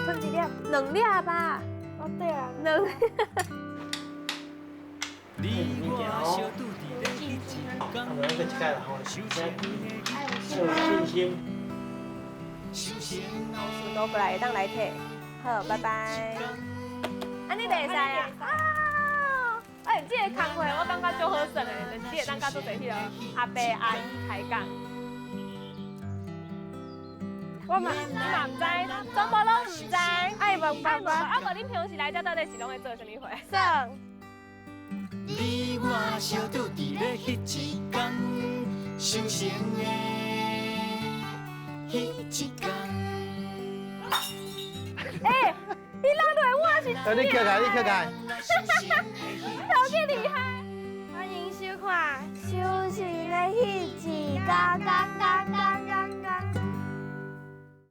賰一粒，兩粒吧？哦對啊，兩。你我相拄佇咧彼一工，啊，無閣一擺啦吼，有信心。倒過來會當來提，好，拜拜。按呢就會使啊。啊！欸，這个工課我感覺足好耍的，就是你會當佮足濟彼个阿伯阿姨開講。我嘛，你嘛毋知，全部攏毋知。愛問爸爸。啊，無恁平常時來遮到底是攏會做啥物貨？耍。你我相拄佇咧彼一工，相逢的彼一工。欸，你落落我是。你捡起來，你捡起來。